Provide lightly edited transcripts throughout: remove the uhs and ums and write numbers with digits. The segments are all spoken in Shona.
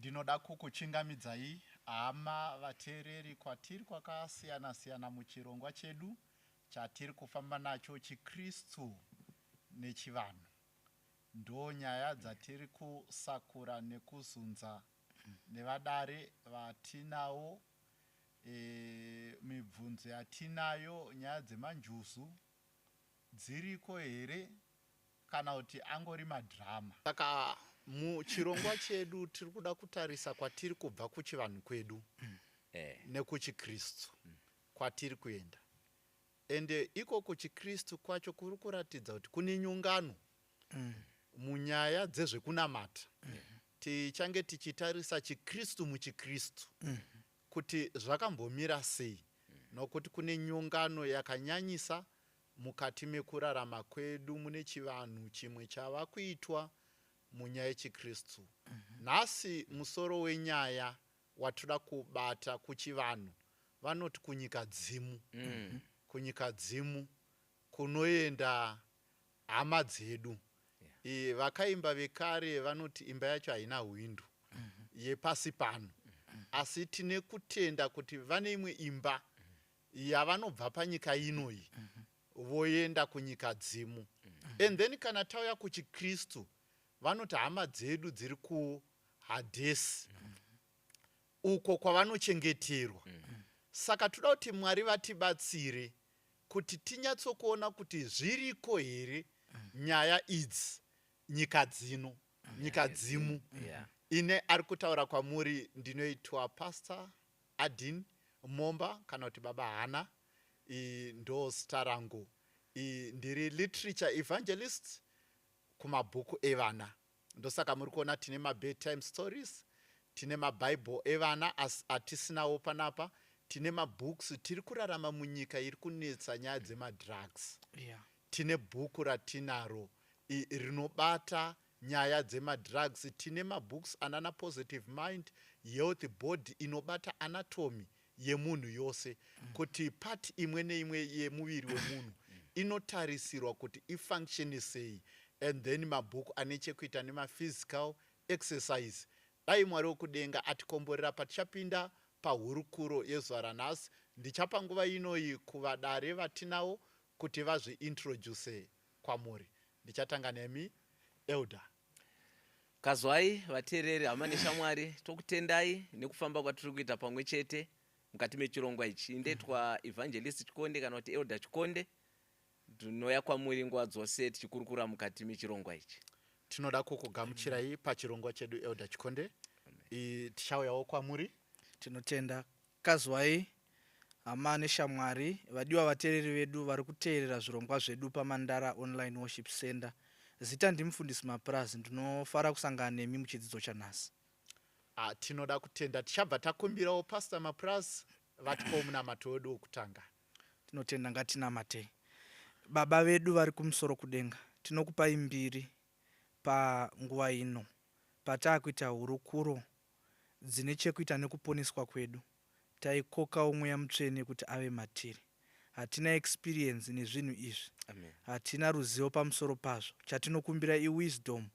Ndinoda kukuchingamidzai hama vateereri kwatiri kwakasiyana siyana muchirongwa chedu chatiri kufamba nacho chiKristu nechivanhu. Ndo nyaya dzatiri kusakura nekuzunza nevadare vatinawo e, mibvunzo yatinayo nyaya dzemanjuzu dziriko here kana kuti angori madhirama. Saka muchirongwa chedu tiri kuda kutarisa kwatiri kubva kuchivanhu kwedu nekuchiKristu kwatiri kuenda. Ende iko kuchiKristu kwacho kuri kuratidza kuti kune nyongano munyaya dzezvekunamata. Tichange tichitarisa chiKristu muchiKristu kuti zvakambomira sei nokuti kune nyongano yakanyanyisa mukati mekurarama kwedu mune chivanhu chimwe chava kuitwa munyaya yechiKristu. Nhasi musoro wenyaya watoda kubata kuchivanhu vanoti kunyika dzimu. Kunyika dzimu kunoenda hama dzedu. Vakaimba vekare vanoti imba yacho haina hwindo yepasi pano. Asi tine kutenda kuti vane imwe imba yavanobva panyika inoyi voenda kunyika dzimu. And then kana tauya kuchiKristu vanoti hama dzedu dziri kuHadhesi uko kwavanochengeterwa. Saka toda kuti Mwari vatibatsire kuti tinyatsokuona kuti zviriko here nyaya idzi nyika dzino nyika dzimu. Ine ari kutaura kwamuri ndinoitwa Pastor Adin Momba kana kuti Baba Hana, ndo zita rangu. Ndiri literature evangelist kumabhuku evana. Ndosaka muri kuona tine mabedtime stories, tine mabible evana atisinawo panapa, tine mabooks. Tiri kurarama munyika iri kunetsa nyaya dzemadrugs. Tine bhuku ratinaro rinobata nyaya dzemadrugs. Tine mabooks anana Positive Mind, Health Body inobata anatomy yemunhu yose kuti part imwe neimwe yemuviri wemunhu inotarisirwa kuti ifunctione sei, and then mabhuku ane chekuita nemaphysical exercise. Dai Mwari wekudenga atikomborera patichapinda pahurukuro yezuva ranhasi. Ndichapa nguva inoyi kuvadare vatinawo kuti vazviintroduce kwamuri. Ndichatanga nemi, Elder. Kazwai vateereri, hama neshamwari, tokutendai nekufamba kwatiri kuita pamwe chete mukati mechirongwa ichi. Ndetwa Evangelist Chikonde kana kuti Elder Chikonde. Ndinouya kwamuri nguva dzose tichikurukura mukati mechirongwa ichi. Tinoda kukugamuchirai pachirongwa chedu, Elder Chikonde. Tichauyawo kwamuri. Tinotenda. Kazwai hama neshamwari, vadiwa vateereri vedu vari kuteerera zvirongwa zvedu paMandara Online Worship Center. Zita ndiMufundisi Mapurazi, ndinofara kusangana nemi muchidzidzo chanhasi. Ah, tinoda kutenda. Tichabva takumbirawo Pastor Mapurazi vatipewo munamato wedu wokutanga. Tinotenda, ngatinamatei. Baba vedu vari kumusoro kudenga, tinokupai mbiri panguva ino pataakuita hurukuro dzine chekuita nekuponeswa kwedu. Taikokawo Mweya Mutsvene kuti ave matiri. Hatina experience nezvinhu izvi. Amen. Hatina ruzivo pamusoro pazvo. Chatinokumbira iwisdom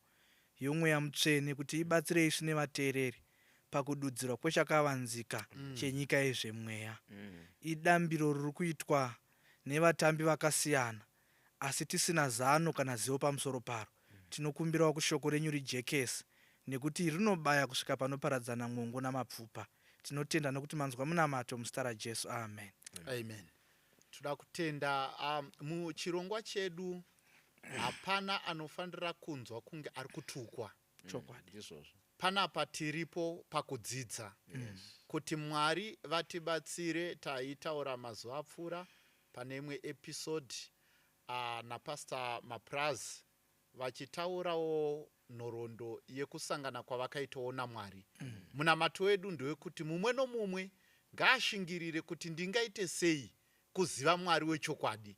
yoMweya Mutsvene kuti ibatsire isu nevateereri pakududzirwa kwechakavanzika chenyika yezvemweya. Idambiro riri kuitwa nevatambi vakasiyana asi tisina zano kana zivo pamusoro paro. Tinokumbirawo kuti shoko renyu rijekese nekuti rinobaya kusvika panoparadzana mwongo namapfupa. Tinotenda nokuti manzwa munamato muzita raJesu. Amen. Amen. Toda kutenda muchirongwa chedu hapana anofanira kunzwa kunge ari kutukwa. Chokwadi. Ndizvozvo. Panapa tiripo pakudzidza kuti Mwari vatibatsire. Taitaura mazuva apfuura pane imwe episode naPastor Mapurazi vachitaurawo nhoroondo yekusangana kwavakaitawo naMwari. Munamato wedu ndewekuti mumwe nomumwe ngaashingirire kuti ndingaite sei kuziva Mwari wechokwadi.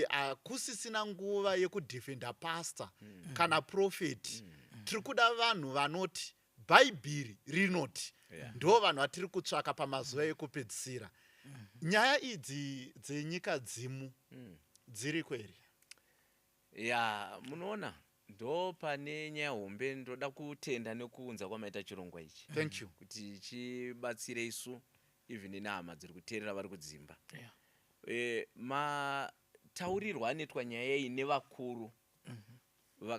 Hakusisina nguva yekudefenda pastor kana prophet. Tiri kuda vanhu vanoti Bhaibheri rinoti. Ndo vanhu vatiri kutsvaka pamazuva ekupedzisira. Nyaya idzi dzenyika dzimu dziriko here? Ya, munoona. Ndo pane nyaya hombe. Ndoda kutenda nekuunza kwamaita chirongwa ichi Thank you. kuti chibatsire isu, even nehama dziri kuteerera vari kudzimba. Mataurirwo anoitwa nyaya iyi nevakuru,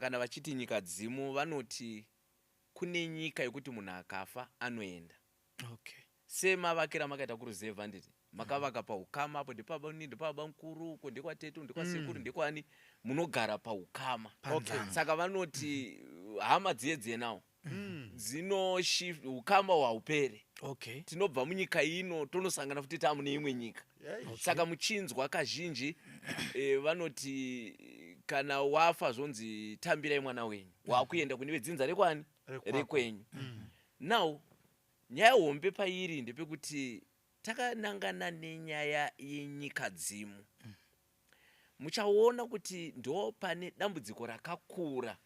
kana vachiti nyika dzimu, vanoti kune nyika yekuti munhu akafa anoenda. Semavakiro amakaita kuruzevha, handiti makavaka paukama apo? Ndepaba ndepababa mukuru, uko ndekwatete, ndekwasekuru, ndekwani, munogara paukama. Saka vanoti hama dziye dziye nawo dzinoshift, ukama hwaupere. Tinobva munyika ino, tonosangana futi taamune imwe nyika. Saka muchinzwa kazhinji vanoti kana wafa zvonzi tambirai mwana wenyu, wakuenda kune vedzinza rekwani? Rekwako. Rekwenyu. Now nyaya hombe pairi ndepekuti takanangana nenyaya yenyika dzimu. Muchaona kuti ndo pane dambudziko rakakura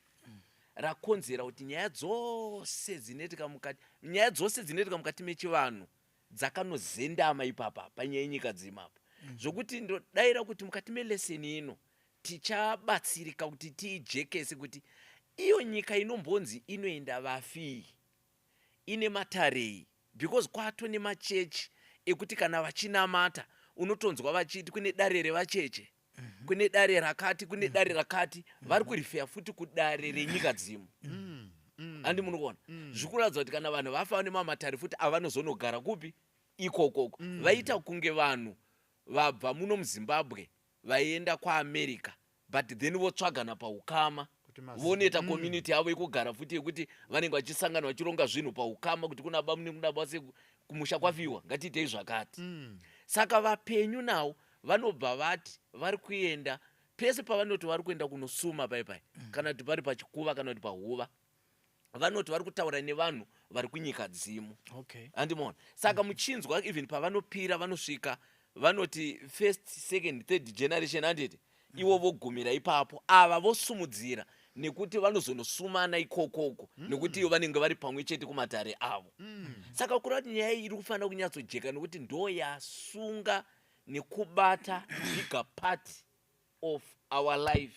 rakonzera kuti nyaya dzose dzinoitika mukati, nyaya dzose dzinoitika mukati mechivanhu dzakanozendama ipapa panyaya yenyika dzimu apa, zvokuti ndodayira kuti mukati melesson ino tichabatsirika kuti tiijekese kuti iyo nyika inombonzi inoenda vafi ine matarei, because kwato nemachechi ekuti kana vachinamata unotonzwa vachiti kune dare revacheche, kune dare rakati, kune dare rakati, vari kurefer futi kudare renyika dzimu. Handi muri kuona zviri kuratidza kuti kana vanhu vafa nemamatare futi avanozonogara kupi ikokoko? Vaita kunge vanhu vabva muno muZimbabwe vaienda kuAmerica, but then votsvagana paukama, Kuti mazi- vonoita community yavo yekugara futi, yekuti vanenge vachisangana vachironga zvinhu paukama, kuti kuna bamune, kuna base, kumusha kwafiwa, ngatiitei zvakati. Saka vapenyu nawo vanobva vati vari kuenda pese pavanoti vari kuenda kunosuma pai pai, kana kuti pari pachikuva, kana kuti pahuva, vanoti vari kutaura nevanhu vari kunyika dzimu. Handimaona? Saka muchinzwa even pavanopira, vanosvika vanoti first, second, third generation, handiti? Ivo vogumira ipapo, ava vosumudzira nekuti vanozonosumana ikokoko, nekuti ivo vanenge vari pamwe chete kumatare avo. Saka kureva kuti nyaya iyi iri kufanira kunyatsojeka, nekuti ndo yasunga nekubata bigger part of our life.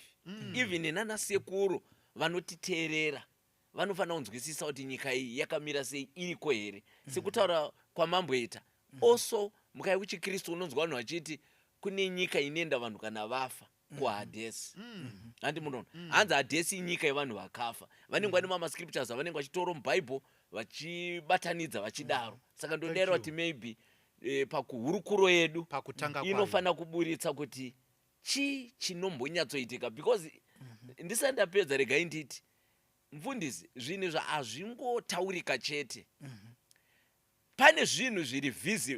Even nanasekuru vanotiteerera vanofanira kunzwisisa kuti nyika iyi yakamira sei, iriko here, sekutaura kwamamboita. Also mukaya kuchiKristu unonzwa vanhu vachiti kune nyika inoenda vanhu kana vafa, kuHadhesi. Handi munoona hanzi Hadhesi inyika yevanhu vakafa? Vanenge vane mamascriptures avanenge vachitora muBhaibheri vachibatanidza vachidaro. Saka ndodayira you. Kuti maybe pakuhurukuro yedu Pakutanga kwayo. Inofanira kuburitsa kuti chii chinombonyatsoitika, because ndisati ndapedza, regai nditi mufundisi, zvinhu izvo hazvingotaurika chete. Pane zvinhu zviri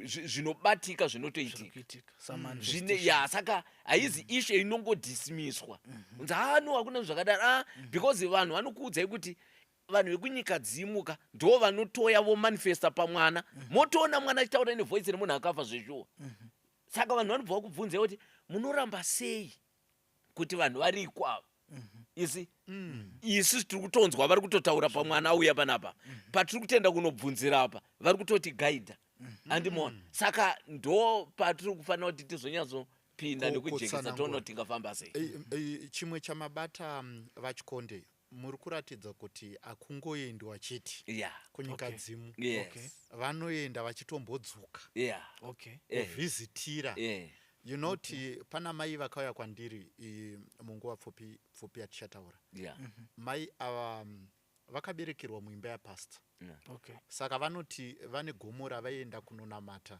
zvinobatika, zvinotoitika. Zviri kuitika. Zvine ya, saka haizi issue inongodismisswa unzi ha, no, hakuna zvakadaro, ah, because vanhu vanokuudzai kuti vanhu vekunyika dzimuka ndo vanotoya vomanifesta pamwana, motoona mwana achitaura nevoice remunhu akafa zveshuwa. Saka vanhu vanobva vakubvunzai kuti munoramba sei kuti vanhu variko ava, isi isu tiri kutonzwa vari kutotaura pamwana auya panapa, patiri kutenda kunobvunzira apa, vari kutoti gaidha, andimona? Saka ndo patiri kufanira kuti tizonyatsopinda nekujekesa, kutsanangura. toona kuti tingafamba sei. Chimwe chamabata, vaChikonde, muri kuratidza kuti hakungoendwa chete kunyika dzimu. Vanoenda vachitombodzoka kuvhizitira. Ti pana mai vakauya kwandiri munguva pfupi pfupi yatichataura. Mai ava vakaberekerwa muimba yapasta. Saka vanoti vane gomo ravaienda kunonamata.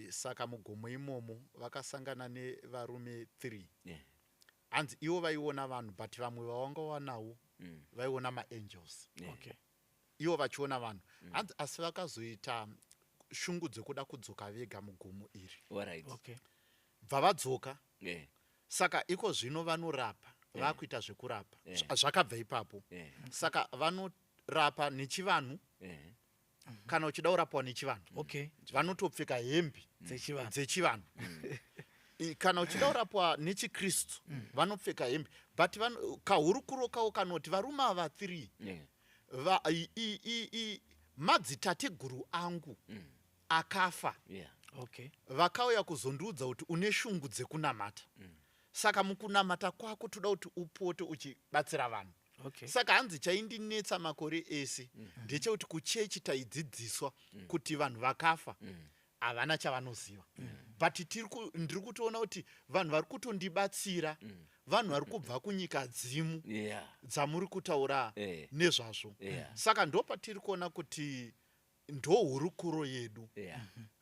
Saka mugomo imomo vakasangana nevarume 3. Hanzi ivo vaiona vanhu, but vamwe vavanga vanawo vaiona maangels, ivo vachiona vanhu. Hanzi asi vakazoita shungu dzekuda kudzoka vega mugomo iri. Bva vadzoka. Saka iko zvino vanorapa, vakuita zvekurapa. Zvakabva ipapo. Saka vanorapa nechivanhu. Kana uchida kurapwa nechivanhu, vanotopfeka hembe dzechivanhu. Dzechivanhu. Kana uchida kurapwa nechiKristu, vanopfeka hembe, but kahurukuro kavo kanoti varume ava 3 madzitateguru angu akafa, vakauya kuzondiudza kuti une shungu dzekunamata. Saka mukunamata kwako toda kuti upote uchibatsira vanhu. Saka hanzi chaindinetsa makore ese ndechekuti kuchechi taidzidziswa kuti vanhu vakafa havana chavanoziva, but ndiri kutoona kuti vanhu vari kutondibatsira vanhu vari kubva kunyika dzimu dzamuri kutaura nezvazvo. Saka ndo patiri kuona kuti ndo hurukuro yedu.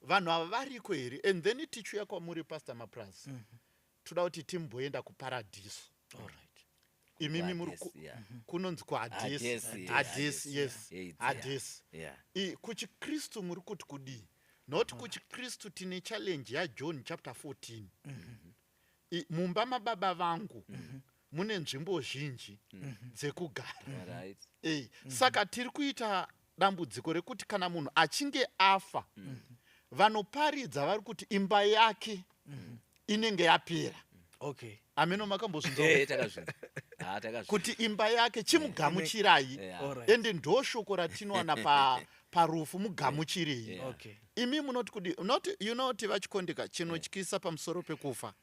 Vanhu ava variko here? And then tichiuya kwamuri, Pastor Mapras, toda kuti timboenda kuparadhiso. Imimi muri Kuhadhesi, yeah. Kunonzi kuHadhesi. Hadhesi, yeah. Hadhesi, yes. Hades, yeah. Hadhesi. Kuchikristu muri kuti kudii? Nokuti kuchikristu tine challenge yaJohn chapter 14. Mumba mababa vangu mune nzvimbo zhinji dzekugara. Saka tiri kuita dambudziko rekuti kana munhu achinge afa, vanoparidza vari kuti imba yake inenge yapera. Ameno makambozvinzwa? Takazvinzwa. Ah, takazvinzwa. Kuti imba yake chimugamuchirai. Ende ndo shoko ratinowana parufu, mugamuchirei. Imi munoti kudi? Not you know kuti vachikondeka chinotyisa pamusoro pekufa,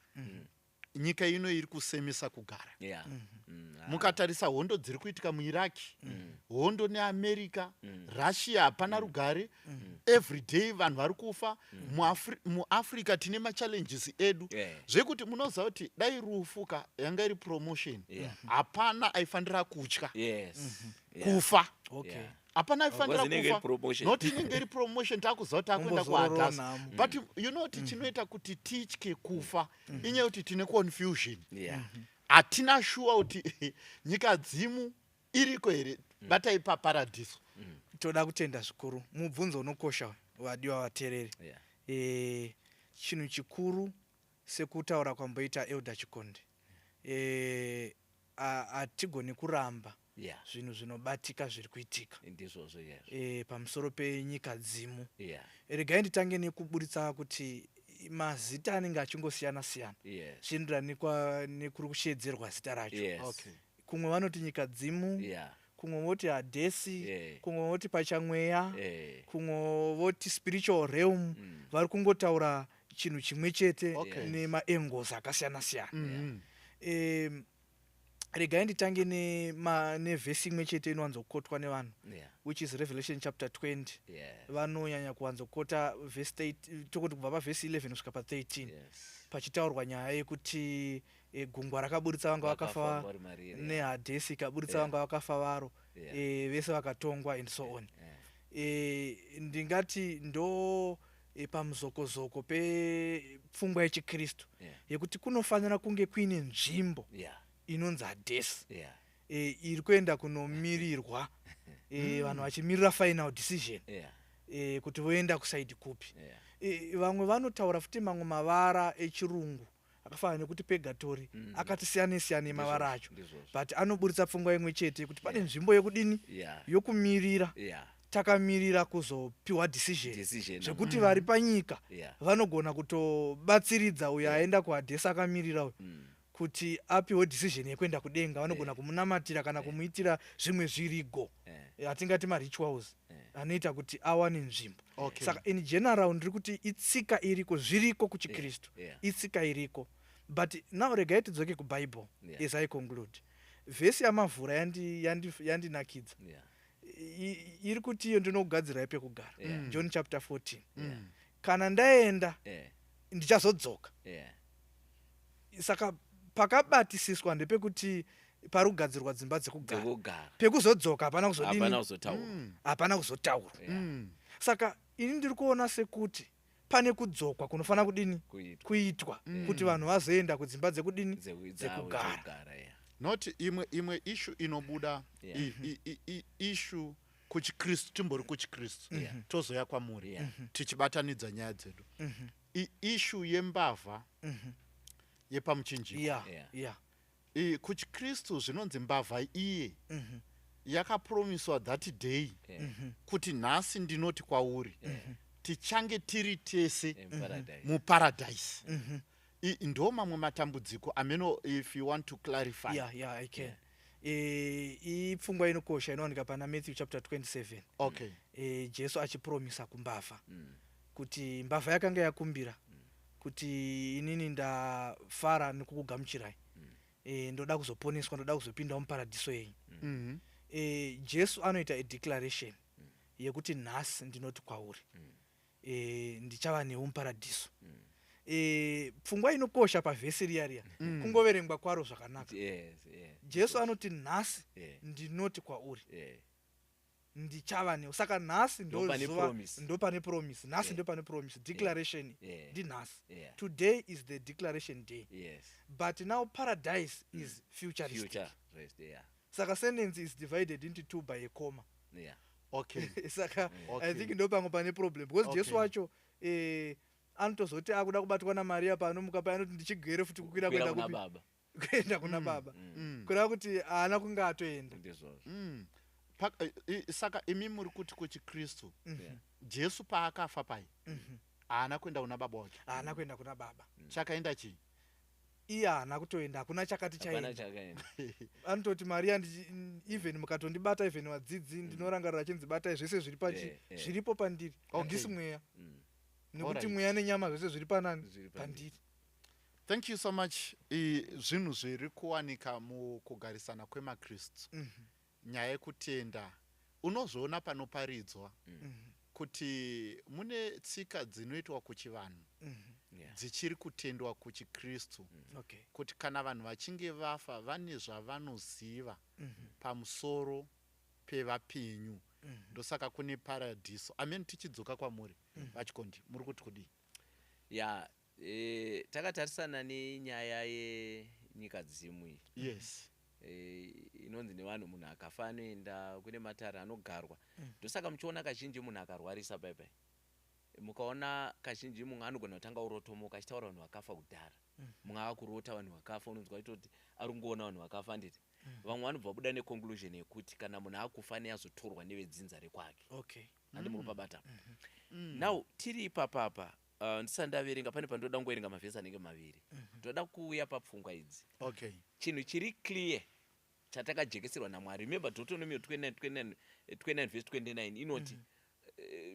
nyika ino iri kusemesa kugara. Mukatarisa hondo dziri kuitika muIraki, hondo neAmerica, Russia, hapana rugare. Every day vanhu vari kufa. MuAfrica tine machallenges edu zvekuti munoziva kuti dai rufu ka yanga iri promotion, hapana aifanira kutya kufa. Hapana aifanira Because inenge kufa. iri promotion. Not inenge iri promotion, takuziva kuti takuenda Kumbozorora kuHadhasi. nhamo. But you know kuti chinoita kuti titye kufa inyaya yekuti tine confusion. Hatina shuwa kuti nyika dzimu iriko here. Batai paparadhiso. Toda kutenda zvikuru, mubvunzo unokosha, vadiwa vateereri. Chinhu chikuru, sekutaura kwamboita Elder Chikonde, hatigoni kuramba zvinhu zvinobatika zviri kuitika Ndizvozvo izvo. Pamusoro penyika dzimu. Regai nditange nekuburitsa kuti mazita anenge achingosiyana siyana zvichienderana nekuri kushedzerwa zita racho. Kumwe vanoti nyika dzimu, kumwe voti Hadhesi, kumwe voti pachamweya, kumwe voti spiritual realm. Vari kungotaura chinhu chimwe chete nemaangles akasiyana siyana. Regai nditange nevhesi imwe chete inowanzokotwa nevanhu, which is Revelation chapter 20. Vanonyanya kuwanzokota vhesi 8, tokuti kubva pavhesi 11 kusvika pa13, pachitaurwa nyaya yekuti gungwa rakaburitsa vanga vakafa vari mariri, yeah. neHadhesi ikaburitsa vanga vakafa varo, vese vakatongwa and so on. Ndingati ndo pamuzokozoko pepfungwa yechikristu yekuti kunofanira kunge kuine nzvimbo inonzi Hadhesi, iri kuenda kunomirirwa, vanhu vachimirira final decision kuti voenda kuside kupi. Vamwe vanotaura futi mamwe mavara echirungu akafanana nekuti purgatory, akati siyane siyane mavara acho, Ndizvozvo. but anoburitsa pfungwa imwe chete yekuti pane nzvimbo yekudini, yokumirira, takamirira kuzopiwa decision, Decision. zvekuti vari panyika vanogona kutobatsiridza uyo aenda kuHadhesi akamirira uyu kuti apiwe decision yekuenda kudenga. Vanogona kumunamatira kana kumuitira zvimwe zvirigo, atingati marituals anoita kuti awane nzvimbo. Saka in general ndiri kuti itsika iriko, zviriko kuchikristu, itsika iriko. But now regai tidzoke kuBible. As I conclude, vhesi yamavhura yandinakidza. Iri kuti iyo ndinokugadzirai pekugara, John chapter 14. Kana ndaenda, ndichazodzoka. Saka pakabatisiswa ndepekuti pari kugadzirwa dzimba dzekugara. Dzekugara. Pekuzodzoka hapana kuzodini? Hapana kuzotaura. Hapana kuzotaurwa. Saka ini ndiri kuona sekuti pane kudzokwa kunofanira kudini? Kuitwa. Kuitwa kuti vanhu vazoenda kudzimba dzekudini? Dzavo Dzekugara. Dzekugara, yeah. Not imwe issue inobuda, issue kuchikristu, timbori kuchikristu, tozoya kwamuri tichibatanidza nyaya dzedu. Issue yembavha yepamuchinjikwa. Kuchikristu zvinonzi mbavha iye yakapromiswa that day kuti nhasi ndinoti kwauri tichange tiri tese In paradise. muparadise. Ndo mamwe matambudziko ameno, if you want to clarify. Yeah, I can. Ipfungwa inokosha inowanika pana Matthew chapter 27. Jesu achipromisa kumbavha kuti mbavha yakanga yakumbira. Kuti inini ndafara nekukugamuchirai, ndoda kuzoponeswa, ndoda kuzopindawo muparadhiso yenyu. Jesu anoita a declaration yekuti nhasi ndinoti kwauri, ndichava newe muparadhiso. Pfungwa inokosha pavhesi riya riya, kungoverengwa kwaro zvakanaka. Jesu anoti, "Nhasi ndinoti kwauri, ndichava newe." Saka nhasi ndo Ndopane zuva promise. ndo pane promise nhasi. Ndo pane promise, declaration ndinhasi. Today is the declaration day. But now paradise is futuristic. Future rest, yeah. Saka sentence is divided into two by a comma. Saka I think ndo pamwe pane problem, because Jesu wacho anotozoti akuda kubatwa naMaria paanomuka paya, anoti, "Ndichigere futi kukwira Kukwira kuenda kuna kupi?" Baba. Kuenda kuna Baba. Kureva kuti haana kunge atoenda. Ndizvozvo. Saka imi muri kuti kuchiKristu, Jesu paakafa pai, haana kuenda kuna Baba wake? Haana kuenda kuna Baba. Chakaenda chii? Iye haana kutoenda, hakuna chakati Hapana chaenda. chakaenda. Anototi, "Mariya, even mukatondibata, even vadzidzi, ndinorangarira achinzi, 'Batai zvese zviri pachi zviripo pandiri.' Handisi mweya, nekuti mweya nenyama zvese zviri panani?" Zviri pandiri. Pandiri. Thank you so much. Zvinhu zviri kuwanika mukugarisana kwemaKristu, nyaya yekutenda, unozoona panoparidzwa kuti mune tsika dzinoitwa kuchivanhu dzichiri kutendwa kuchiKristu, kuti kana vanhu vachinge vafa, vane zvavanoziva pamusoro pevapenyu. Ndosaka kune paradhiso. Amen. Tichidzoka kwamuri, VaChikondi, muri kuti kudii? Ya, takatarisana nenyaya yenyika dzimu iyi. Inonzi nevanhu munhu akafa anoenda kune matare anogarwa. Ndosaka muchiona kazhinji munhu akarwarisa paipai, mukaona kazhinji mumwe anogona kutanga urotomoka achitaura vanhu vakafa kudhara. Mumwe akurota vanhu vakafa, unonzwa itoti ari kungoona vanhu vakafa, nditi vamwe vanobva vabuda neconclusion yekuti kana munhu akufa neazotorwa nevedzinza rekwake. Handi muri pabata? Now tiri ipapapa, ndisati ndaverenga, pane pandoda kungoverenga mavhesi anenge maviri. Ndoda kuuya papfungwa idzi. Chinhu chiri clear chatakajekeserwa naMwari, remember Deuteronomy 29, 29, 29 verse 29 inoti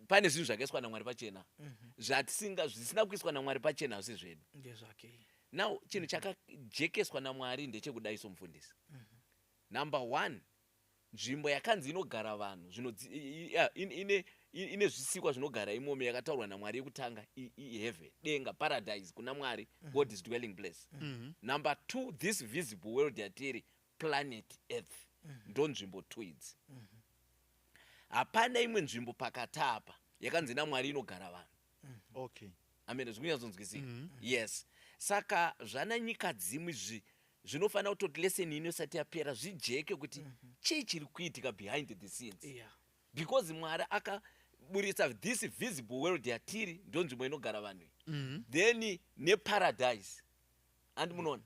pane zvinhu zvakaiswa naMwari pachena. Zvatisinga, zvisina kuiswa naMwari pachena hasi zvedu. Ndezvake. Now chinhu chakajekeswa naMwari ndechekudai, somufundisi, number one, nzvimbo yakanzi inogara vanhu ine zvisikwa zvinogara imomo yakataurwa naMwari yekutanga iheaven, denga, paradise kuna Mwari, God is dwelling place. Number two, this visible world yatiri, planet Earth. Ndo nzvimbo two idzi. Hapana imwe nzvimbo pakati apa yakanzi naMwari inogara vanhu. Amen, zvikunyatsonzwisika? Yes. Saka zvana nyika dzimwe izvi zvinofanira kutoti lesson ino isati yapera zvijeke kuti chii chiri kuitika behind the scenes, because Mwari akaburitsa this visible world yatiri, ndo nzvimbo inogara vanhu iyi, then neparadise, andi munoona,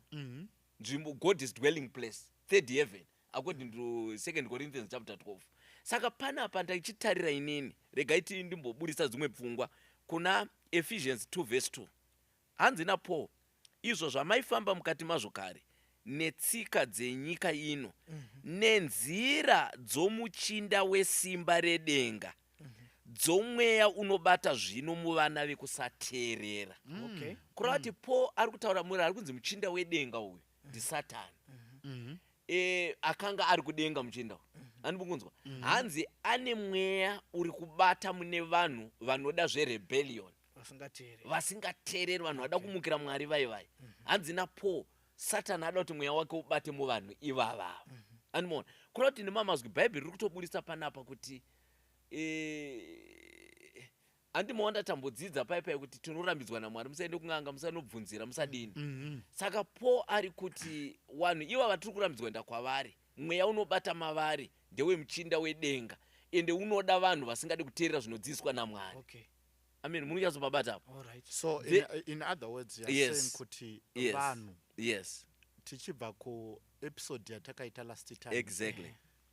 nzvimbo, God is dwelling place, third heaven according to Second Corinthians chapter 12. Saka panapa ndachitarira inini, regai ti ndimboburisa dzimwe pfungwa kuna Ephesians 2 verse 2. Hanzi naPaul, "Izvo zvamaifamba mukati mazvo kare netsika dzenyika ino, nenzira dzomuchinda wesimba redenga, dzomweya unobata zvino muvana vekusateerera." Kureva kuti Paul ari kutaura muri ari kunzi muchinda wedenga uyu ndiSatani. Akanga ari kudenga muchinda uyu, handibukunzwa, hanzi ane mweya uri kubata mune vanhu vanoda zverebellion, Vasingateereri. Vasingateereri, vanhu vada kumukira Mwari vai vai. Hanzi naPaul, Satani ada kuti mweya wake ubate muvanhu ivavava. Andimaona kureva kuti nemamazwi Bhaibheri riri kutoburisa panapa kuti handimaona tambodzidza pai pai kuti tinorambidzwa naMwari, musaende kun'anga, musanobvunzira, musadini. Saka Paul ari kuti vanhu iva vatiri kurambidzwa kuenda kwavari, mweya unobata mavari ndewemuchinda wedenga, ende unoda vanhu vasingadi kuteerera zvinodzidziswa naMwari. Amen, munonyatsopabata apo? All right. So in other words, you are saying kuti vanhu, tichibva kuepisode yatakaita last time,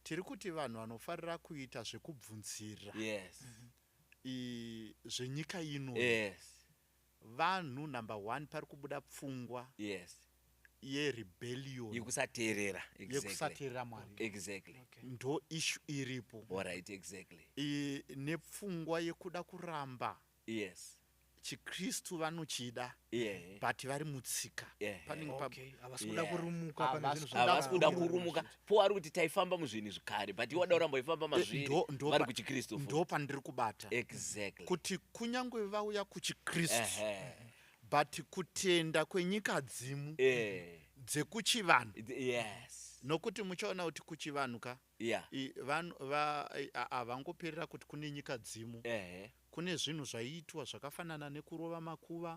tiri kuti vanhu vanofarira kuita zvekubvunzira zvenyika ino, vanhu number one, pari kubuda pfungwa yerebellion, yekusateerera, yekusateerera Mwari. Ndo issue iripo. All right, exactly. Nepfungwa yekuda kuramba. Chikristu vanochida, but vari mutsika. Panenge Okay, havasi kuda kurumuka pane Havasi zvinhu kuda Havasi kuda kurumuka. kurumuka. Po ari kuti taifamba muzvinhu zvekare, but iwada kuramba uifamba mazviri vari kuchikristu futi. Ndo pandiri kubata kuti kunyange vauya kuchikristu, but kutenda kwenyika dzimu dzekuchivanhu, nokuti muchaona kuti kuchivanhu ka vanhu havangoperera kuti kune nyika dzimu. Kune zvinhu zvaiitwa zvakafanana nekurova makuva,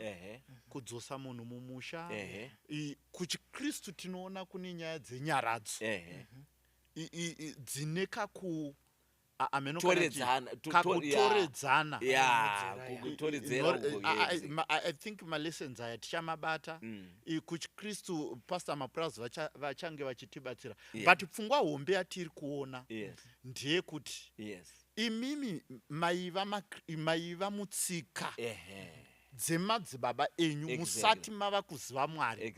kudzosa munhu mumusha. Kuchikristu tinoona kune nyaya dzenyaradzo dzine kaku ameno kana Toredzana, kakutoredzana. Ya, kutoredzera uko, yes. I think malessons aya tichamabata. Kuchikristu Pastor Mapurazi vachange vachitibatsira, but pfungwa hombe yatiri kuona ndeyekuti imimi maiva mutsika dzemadzibaba enyu musati mava kuziva Mwari,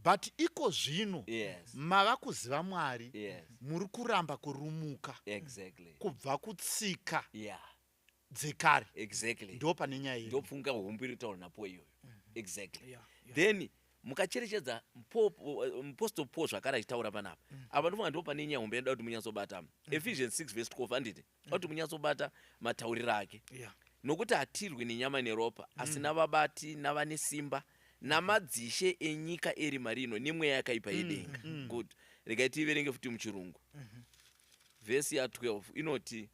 but iko zvino mava kuziva Mwari, muri kuramba kurumuka kubva kutsika dzekare. Ndo pane nyaya yedu. Ndopfunga hombe iri kutaura napo iyoyo, exactly. Yeah. Then mukacherechedza Mupostle Paul zvakare achitaura panapa apa, ndofunga ndo pane nyaya hombe yanoda kuti munyatsobata. Ephesians 6 verse 12, handiti? Kuti munyatsobata matauriro ake. Nokuti hatirwi nenyama neropa, asi navabati, navane simba, namadzishe enyika erima rino, nemweya yakaipa yedenga. Good, regai tiiverenge futi muchirungu. Vhesi ya12 inoti,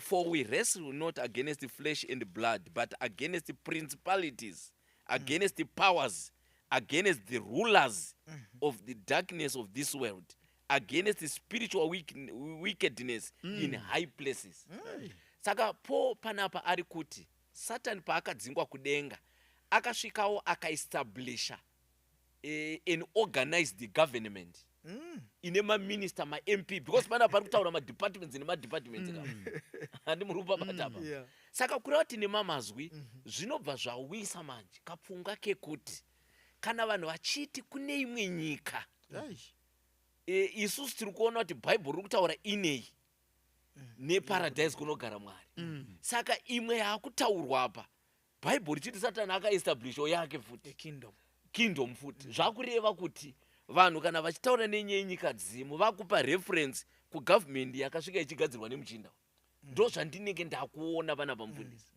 "For we wrestle not against flesh and blood, but against principalities, against the powers, against the rulers of the darkness of this world, against the spiritual wickedness in high places." Saka Paul panapa ari kuti Satani paakadzingwa kudenga akasvikawo akaestablisha an organized government ine maminista, maMP, because panapa pari kutaura madepartments nemadepartments ka, handi muri kupabata apa? Yeah. Saka kureva kuti nemamazwi zvinobva zvawisa manje kapfungwa kekuti kana vanhu vachiti kune imwe nyika, isusu tiri kuona kuti Bhaibheri riri kutaura inei neparadhaisi kunogara Mwari. Saka imwe yaakutaurwa apa, Bhaibheri richiti Satani akaestablishawo yake futi A kingdom. Kingdom futi. Zvakureva kuti vanhu kana vachitaura nenyaya yenyika dzimu, vakupa reference kugavhumendi yakasvika ichigadzirwa nemuchinda. Ndo zvandinenge ndakuona panapa, mufundisi,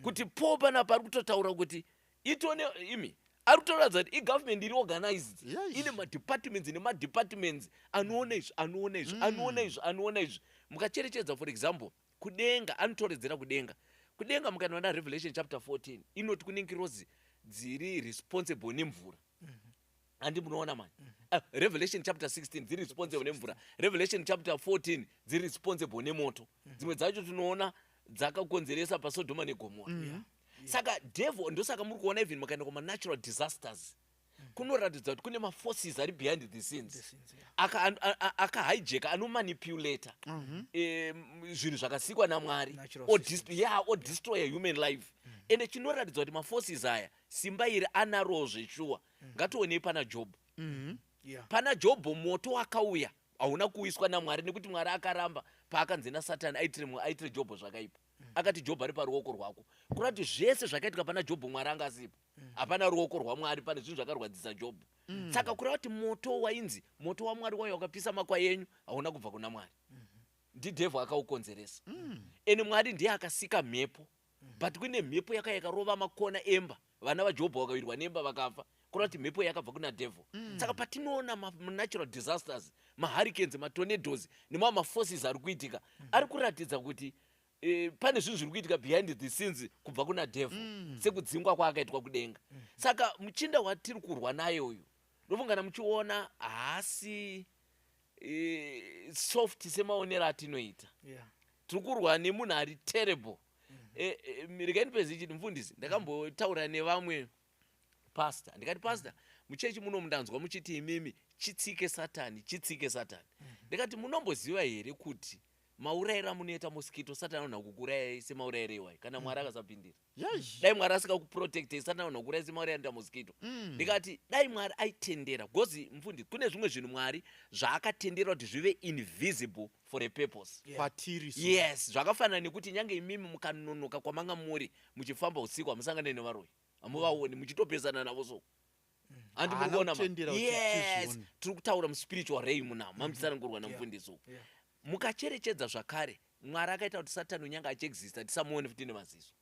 kuti Paul panapa ari kutotaura kuti itone imi ari kutoratidza kuti igavhumendi iri organized, ine madepartments nemadepartments, anoona izvi, anoona izvi, anoona izvi, anoona izvi. Mukacherechedza, for example, kudenga, anotoredzera kudenga. Kudenga mukanoona Revelation chapter 14, inoti kune ngirozi dziri responsible nemvura, handi munoona mani? Revelation chapter 16 dziri responsible nemvura, Revelation chapter 14 dziri responsible nemoto. Dzimwe dzacho tinoona dzakakonzeresa paSodhoma neGomora. Saka devil, ndosaka muri kuona even mukaenda kumanatural disasters, kunoratidza kuti kune maforces ari behind the scenes The scenes, yeah. Akahijacka, anomanipulata zvinhu zvakasikwa naMwari Natural systems. Yeah, odestroya human life. Ende chinoratidza kuti maforces aya simba iri anaro zveshuwa, ngationei pana Jobho. Pana Jobho moto wakauya hauna kuuyiswa naMwari, nekuti Mwari akaramba paakanzi naSatani aitire Jobho zvakaipa. Akati Jobho ari paruoko rwako, kureva kuti zvese zvakaitika pana Jobho Mwari anga asipo. Hapana ruoko rwaMwari pane zvinhu zvakarwadzisa Jobho. Saka kureva kuti moto wainzi moto waMwari wauya wakapisa makwai enyu hauna kubva kuna Mwari, ndidhevho akaukonzeresa. Ende Mwari ndiye akasika mhepo, but kune mhepo yaka yakarova makona emba, vana vaJobho vakawirwa nemba vakafa, kureva kuti mhepo yakabva kuna devil. Saka patinoona manatural disasters, mahurricanes, matornadoes nemamwe maforces ari kuitika, ari kuratidza kuti pane zvinhu zviri kuitika behind the scenes kubva kuna devil, sekudzingwa kwaakaitwa kudenga. Saka muchinda watiri kurwa naye uyu, ndofungana muchiona haasi soft semaonero atinoita. Tiri kurwa nemunhu ari terrible. Regai ndipedze ichiti, mufundisi, ndakambotaura nevamwe pastor, ndikati, "Pastor, muchechi muno mundanzwa muchiti imimi chitsike Satani, chitsike Satani." Ndikati, "Munomboziva here kuti Maurayiro amunoita mosquito, Satani anogona kukurayai semaurayiro iwayo kana Mwari akasapindira. Yes Dai Mwari asingakuprotectei, Satani anogona kukurayai semaurayiro anoita mosquito. Ndikati dai Mwari aitendera, because mufundisi, kune zvimwe zvinhu Mwari zvaakatendera kuti zvive invisible for a purpose. Kwatiri so. Yes, zvakafanana nekuti nyange imimi mukanonoka kwamanga muri muchifamba usiku, hamusangane nevaroyi, hamuvaoni, muchitopesana navo. So handi muri Haana kuona kutendera kuti Yes, tizvione. tiri kutaura muspiritual realm now, mamuchitsanangurwa namufundisi uku. Mukacherechedza zvakare, Mwari akaita kuti Satani unyange achiexista tisamuone futi nemaziso.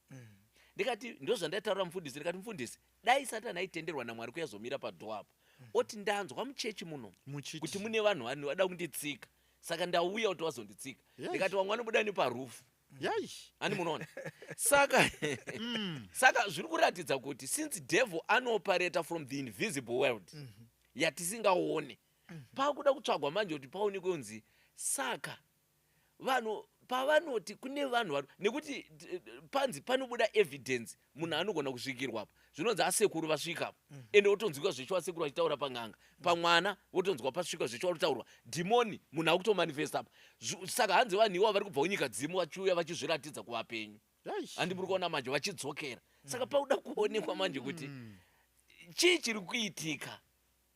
Ndikati ndo zvandaitaura mufundisi, ndikati, mufundisi, dai Satani aitenderwa naMwari kuyazomira padoor apo oti, "Ndanzwa muchechi muno Muchiti. kuti mune vanhu vanhu vada kunditsika, saka ndauya kuti vazonditsika." Ndikati vamwe vanobuda neparoof. Ani munoona, saka zviri kuratidza kuti since devil anooperata from the invisible world yatisingaone, pakuda kutsvagwa manje kuti paonekwe kunzi saka vanhu pavanoti kune vanhu vari nekuti panzi panobuda evidence, munhu anogona kusvikirwapo, zvinonzi asekuru vasvikapo, ende wotonzwika zvechiwa sekuru vachitaura pang'anga, pamwana wotonzwa pasvika zvechiwa kutaurwa dhimoni, munhu akutomanifesta apa. Saka hanzi vanhu iwavo vari kubva kunyika dzimu vachiuya vachizviratidza kuvapenyu. Handi muri kuona manje vachidzokera? Saka pauda kuonekwa manje kuti chii chiri kuitika,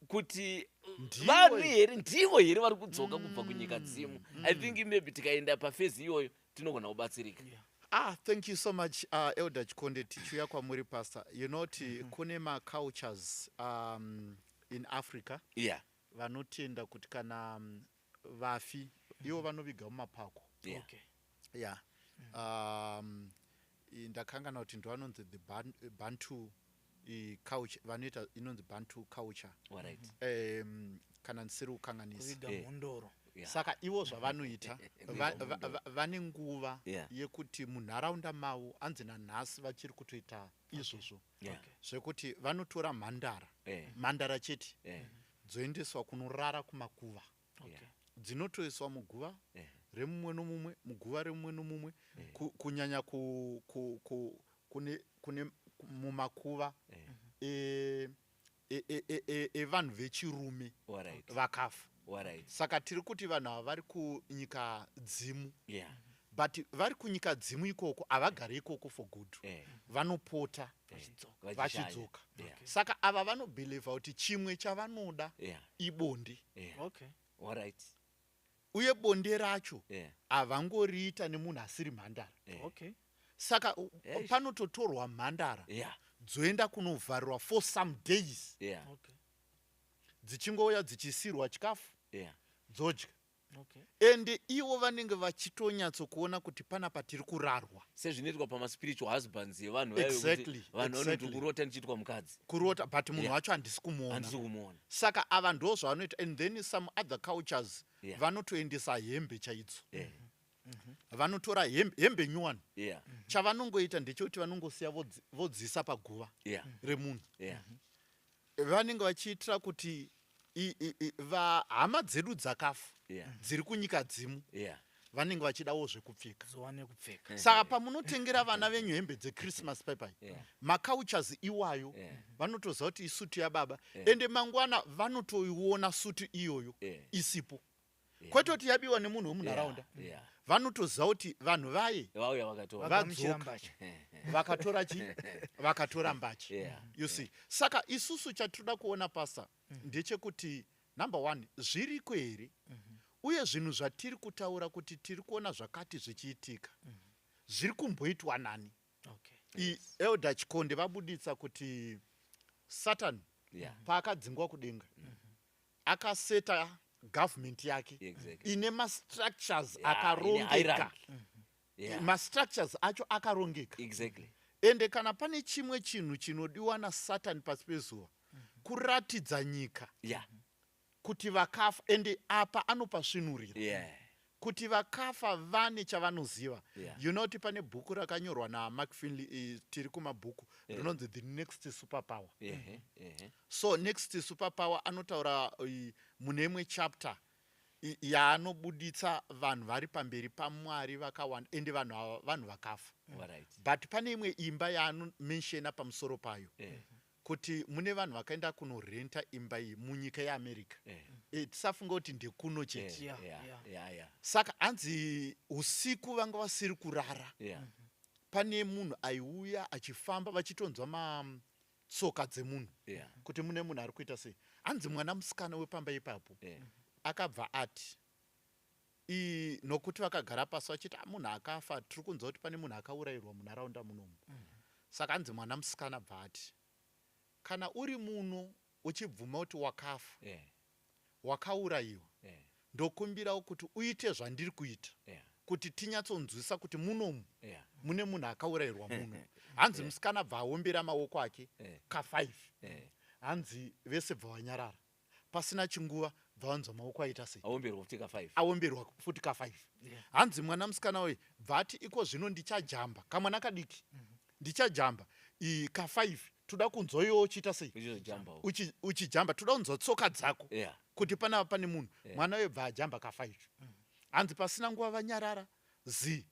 kuti Ndivo vanhu here, ndivo here vari kudzoka kubva kunyika dzimu? I think maybe tikaenda paphase iyoyo tinogona kubatsirika. Ah, thank you so much, Elder Chikonde. Tichiuya kwamuri, Pastor. You know kuti kune macultures in Africa vanotenda kuti kana vafi ivo vanoviga mumapako. Yeah. Ndakangana kuti ndovanonzi the Bantu culture, vanoita inonzi Bantu culture. Kana ndisiri kukanganisa. Kuviga mhondoro. Saka ivo zvavanoita, vane nguva yekuti munharaunda mavo, anzi nanhasi vachiri kutoita izvozvo, zvekuti vanotora mhandara, mhandara chete, dzoendeswa kunorara kumakuva, dzinotoiswa muguva remumwe nomumwe, muguva remumwe nomumwe, kunyanya kune mumakuva evanhu vechirume vakafa. Saka tiri kuti vanhu ava vari kunyika dzimu, but vari kunyika dzimu ikoko havagari ikoko for good. Vanopota Vachishanya. vachidzoka. Saka ava vanobhilivha kuti chimwe chavanoda ibonde. Uye bonde racho havangoriita nemunhu asiri mhandara. Saka panototorwa mhandara, dzoenda kunovharirwa for some days, dzichingouya dzichisirwa chikafu, dzodya. Ende ivo vanenge vachitonyatsokuona kuti panapa tiri kurarwa. Sezvinoitwa pamaspiritual husbands evanhu vaya vekuti vanhu vanoti, "Kurota ndichiitwa mukadzi." Kurota, but munhu wacho handisi kumuona. Handisi kumuona. Saka ava ndo zvavanoita. And then some other cultures vanotoendesa hembe chaidzo. Vanotora hembe, hembe nyuwani. Chavanongoita ndechekuti vanongosiya vodzisa paguva remunhu. Vanenge vachiitira kuti hama dzedu dzakafa dziri kunyika dzimu vanenge vachidawo zvekupfeka. Dziwane kupfeka. Saka pamunotengera vana venyu hembe dzechristmas paipai, macultures iwayo vanotoziva kuti isutu yababa. Ende mangwana vanotoiona sutu iyoyo isipo, kwete kuti yabiwa nemunhu wemunharaunda. Vanotoziva kuti vanhu vaye Vauya vakatora. Vagamuchira vadzoka. mbatya. Vakatora chi vakatora mbatya. You see, saka isusu chatinoda kuona, Pastor, ndechekuti number one, zviriko here? Uye zvinhu zvatiri kutaura kuti tiri kuona zvakati zvichiitika, zviri kumboitwa nani? Elder Chikonde vabuditsa kuti Satan paakadzingwa kudenga akaseta government yake ine mastructures Yeah, ine akarongeka. hierarchy. Mastructures acho akarongeka. Ende kana pane chimwe chinhu chinodiwa naSatani pasi pezuva, kuratidza nyika kuti vakafa, ende apa anopasvinurira kuti vakafa vane chavanoziva. You know kuti pane bhuku rakanyorwa naMark Finley, tiri kumabhuku, rinonzi The Next Superpower. So Next Superpower anotaura mune imwe chapter yaanobuditsa vanhu vari pamberi paMwari vakawanda, ende vanhu ava vanhu vakafa. But pane imwe imba yaanomenshena pamusoro payo kuti mune vanhu vakaenda kunorenta imba iyi munyika yeAmerica. Tisafunga kuti ndekuno chete. Saka hanzi usiku vanga vasiri kurara. Pane munhu aiuya achifamba, vachitonzwa matsoka dzemunhu kuti mune munhu ari kuita sei. Hanzi mwana musikana wepamba ipapo akabva ati nokuti vakagara pasi vachiti, "Ah, munhu akafa, tiri kunzwa kuti pane munhu akaurayirwa munharaunda munomu." Saka hanzi mwana musikana bva ati, "Kana uri muno uchibvuma kuti wakafa, wakaurayiwa, ndokumbirawo kuti uite zvandiri kuita kuti tinyatsonzwisa kuti munomu mune munhu akaurayirwa muno." Hanzi musikana bva aombera maoko ake ka5. Hanzi vese bva vanyarara. Pasina chinguva bva vanzwa maoko aita sei? Aomberwa futi ka5. Aomberwa futi ka5. Hanzi mwana musikana uyu bva ati, "Iko zvino ndichajamba kamwana kadiki, ndichajamba ka5, toda kunzwa iwe uchiita sei?" Uchizojambawo. Uchijamba, toda kunzwa tsoka dzako kuti panapa pane munhu. Mwana uyu bva ajamba ka5. Hanzi pasina nguva vanyarara zi,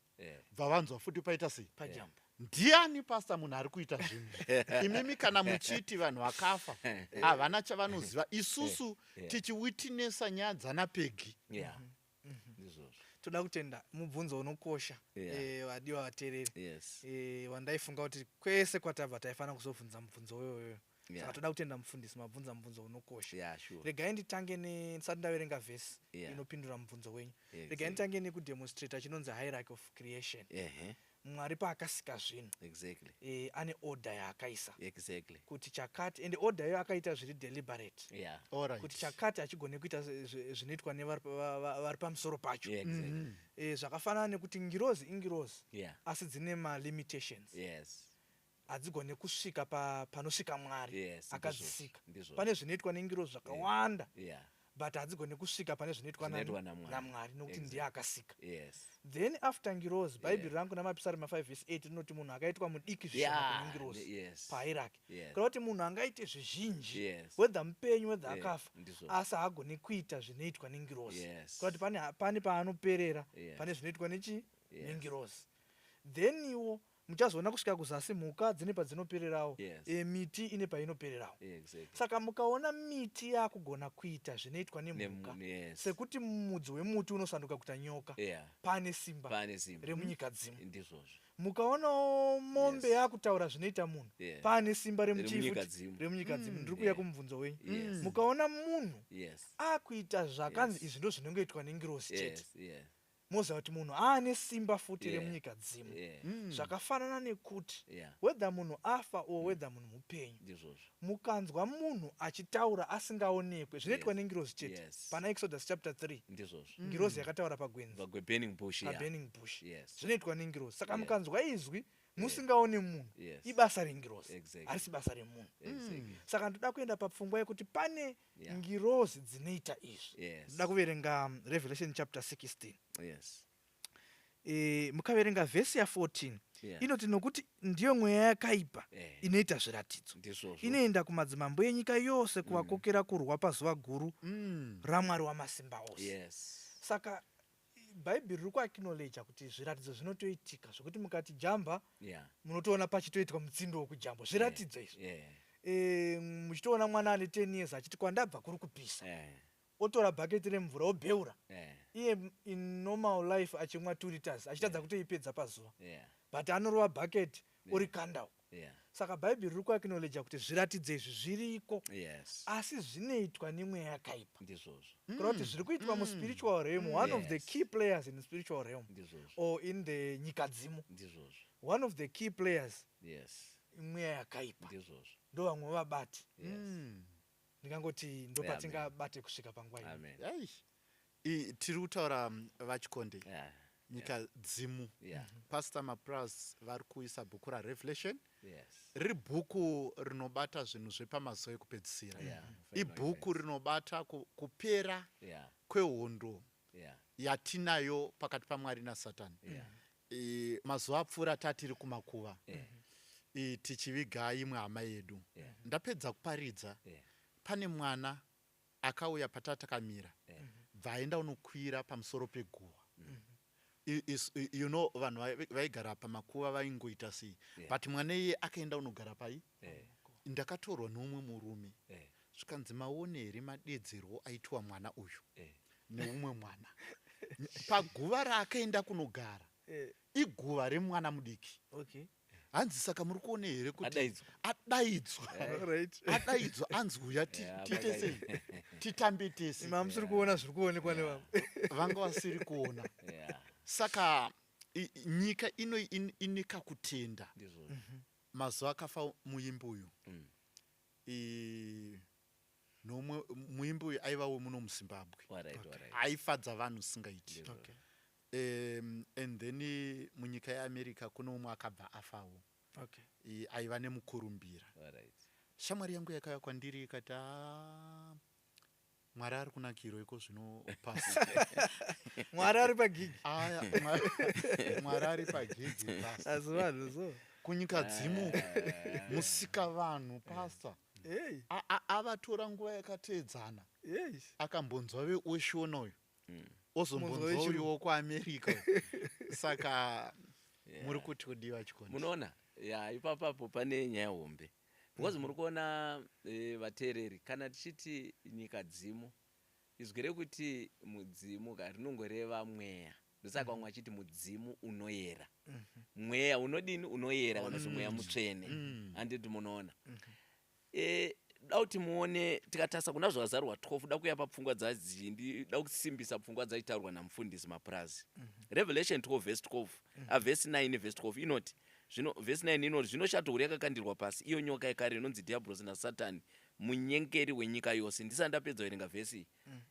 bva vanzwa futi paita sei? Pajamba. Ndiani, pastor, munhu ari kuita zvinhu? Imimi kana muchiti vanhu vakafa havana chavanoziva, isusu tichiwitnessa nyaya dzanaPegi. Yeah, ndizvozvo. Toda kutenda mubvunzo unokosha. Vadiwa vateereri, wandaifunga kuti kwese kwatabva taifanira kuzobvunza mubvunzo uyoyo. Saka toda kutenda mufundisi, mabvunza mubvunzo unokosha. Regai nditange ndisati ndaverenga vhesi inopindura mubvunzo wenyu, regai nditange nekudemonstrata chinonzi hierarchy of creation. Mwari paakasika zvinhu, ane order yaakaisa kuti chakati, ende order iyo akaita zviri deliberate, kuti chakati hachigone kuita zvinoitwa nevari vari pamusoro pacho. Zvakafanana nekuti ngirozi ingirozi, asi dzine malimitations. Hadzigone kusvika panosvika Mwari akadzisika. Pane zvinoitwa nengirozi zvakawanda, but hadzigone kusvika pane zvinoitwa nani? Zvinoitwa naMwari. NaMwari, nokuti ndiye akasika. Then after ngirozi, Bhaibheri rangu namapisarema 5 vhesi 8 rinoti munhu akaitwa mudiki zvishoma kune ngirozi pahierarchy. Kureva kuti munhu angaite zvizhinji, whether mupenyu, whether akafa, asi haagoni kuita zvinoitwa nengirozi. Kureva kuti pane paanoperera, pane zvinoitwa nechi? Nengirozi. Then iwo muchazoona kusvika kuzasi, mhuka dzine padzinopererawo. Miti ine painopererawo. Saka mukaona miti yakugona kuita zvinoitwa nemhuka, sekuti mudzi wemuti unosanduka kuita nyoka, pane simba pane simba remunyika dzimu. Ndizvozvo. Mukaonawo mombe yakutaura zvinoita munhu, pane simba remunyika remuchifuti dzimu. Remunyika dzimu. Ndiri kuuya kumubvunzo wenyu. Mukaona munhu akuita zvakanzi izvi ndo zvinongoitwa nengirozi chete, moziva kuti munhu aane simba futi remunyika dzimu. Zvakafanana nekuti whether munhu afa or whether munhu mupenyu, Ndizvozvo. Mukanzwa munhu achitaura asingaonekwe, zvinoitwa nengirozi chete. Pana Exodus chapter 3, Ndizvozvo. Ngirozi yakataura pagwenzi, Paburning bush. Paburning bush. Zvinoitwa nengirozi. Saka mukanzwa izwi musingaone munhu, ibasa rengirozi, harisi basa remunhu. Saka ndoda kuenda papfungwa yekuti pane ngirozi dzinoita izvi. Ndoda kuverenga Revelation chapter 16. Mukaverenga vhesi ya14, inoti, "Nokuti ndiyo mweya yakaipa inoita zviratidzo, Ndizvozvo. inoenda kumadzimambo enyika yose kuvakokera kurwa pazuva guru raMwari wamasimba ose." Saka Bhaibheri riri kuacknowledga kuti zviratidzo zvinotoitika, zvekuti mukati jamba, munotoona pachitoitwa mutsindo wokujamba, zviratidzo izvi. Muchitoona mwana ane 10 years achiti, "Kwandabva kuri kupisa," otora bhaketi remvura obheura, iye in normal life achimwa 2 liters, achitadza kutoipedza pazuva, but anorova bhaketi orikanda uko. Saka Bhaibheri riri kuacknowledga kuti zviratidzo izvi zviriko, asi zvinoitwa nemweya yakaipa. Ndizvozvo. Kureva kuti zviri kuitwa muspiritual realm, one of the key players in the spiritual realm Ndizvozvo. or in the nyika dzimu, Ndizvozvo. one of the key players imweya yakaipa. Ndizvozvo. Ndo vamwe vabati. Ndingangoti ndo patingabate kusvika panguva ino. Amen. Ai. Tiri kutaura, vaChikonde, nyika dzimu. Pastor Mapras vari kuisa bhuku raRevelation. Riri bhuku rinobata zvinhu zvepamazuva ekupedzisira. Ibhuku rinobata kupera kwehondo yatinayo pakati paMwari naSatani. Mazuva apfuura tatiri kumakuva, tichiviga imwe hama yedu. Ndapedza kuparidza, pane mwana akauya patatakamira, bva aenda unokwira pamusoro peguva. Vanhu vaigara pamakuva vaingoita sei, but mwana iye akaenda unogara pai. Ndakatorwa neumwe murume. Zvikanzi, "Maone here madedzerwo aitwa mwana uyu neumwe mwana paguva raakaenda kunogara? Iguva remwana mudiki." Hanzi, "Saka muri kuona here kuti Adaidzwa. Adaidzwa, adaidzwa, anzi uya tiite sei, titambe tese." Mamusiri kuona zviri kuonekwa nevamwe. Vanga vasiri kuona. Saka nyika ino ine kakutenda. Ndizvo. Mazuva akafa muimbi uyu, nomwe muimbi uyu aiva wemuno muZimbabwe, aifadza vanhu singaiti. And then munyika yeAmerica kune umwe akabva afawo, aiva nemukurumbira. Shamwari yangu yakauya kwandiri ikati, "Ah, Mwari ari kunakirwa iko zvino pasi." Mwari ari pagigi. Aya, Mwari ari pagigi pasi. Asi vanhu so. Kunyika dzimu musika vanhu, pasta, Hey, avatora nguva yakateedzana. Akambonzwa veoshona uyu, ozombonzwa Munzwa wechirungu. uyu wokuAmerica. Saka muri kuti kudiwa, Chikondi? Munoona ya, ipapapo pane nyaya hombe, because muri kuona, vateereri, kana tichiti nyika dzimu, izwi rekuti mudzimu ka rinongoreva mweya. Ndosaka vamwe vachiti mudzimu unoyera, mweya unodini? Unoyera, kana kuti mweya mutsvene. Handiti munoona? Da kuti muone, tikatarisa kuna Zvakazarurwa 12, da kuuya papfungwa dzazhinji, da kusimbisa pfungwa dzaitaurwa namufundisi Mapurazi. Revelation 12 verse 12, verse 9 verse 12 inoti zvino, verse 9 inoti, "Zvino shato huru yakakandirwa pasi, iyo nyoka yekare inonzi Dhiabhorosi naSatani, munyengeri wenyika yose." Ndisati ndapedza kuverenga vhesi iyi,